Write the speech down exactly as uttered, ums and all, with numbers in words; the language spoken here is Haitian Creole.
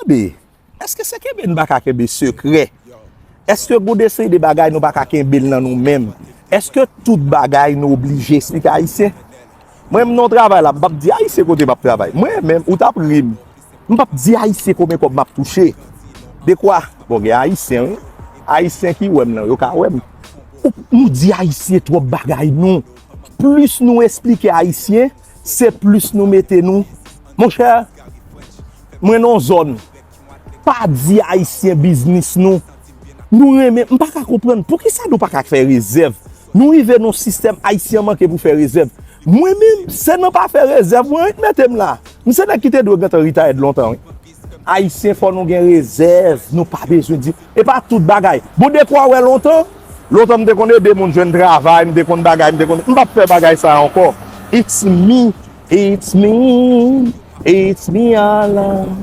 kenbe? Èske se kenbe n pa ka kenbe sekrè? Èske gon de seri de bagay nou pa ka kenbe l nan nou menm? Èske tout bagay nou oblije esplike Ayisyen? Mwen menm nan yon travay la, m p ap di Ayisyen kote m ap travay. Mwen menm, ou t ap ri m. M p ap di Ayisyen konbyen kòb m ap touche. Dekwa? Bon, gen Ayisyen, wi. Ayisyen ki wè m nan, yo ka wè m. Ou, nou di Ayisyen twòp bagay, nou. Plis nou esplike Ayisyen, se plis nou mete nou. Monchè, mwen nan yon zòn, pa di Ayisyen biznis nou. Nou renmen, m pa ka konprann poukisa nou pa ka fè rezèv. Nou rive nan yon sistèm Ayisyen manke pou fè rezèv. Mwen menm, se nan pa fè rezèv, mwen ret mete m la. M se nèg ki te dwe gentan retire lontan, wi. Ayisyen, fò nou gen rezèv, nou pa bezwen di. E pa tout bagay. Bon, dekwa wè lontan, lontan m te konn ede moun jwenn travay, m te konn bagay, m te konn, m p ap fè bagay sa ankò. It's me, it's me, it's me all alone.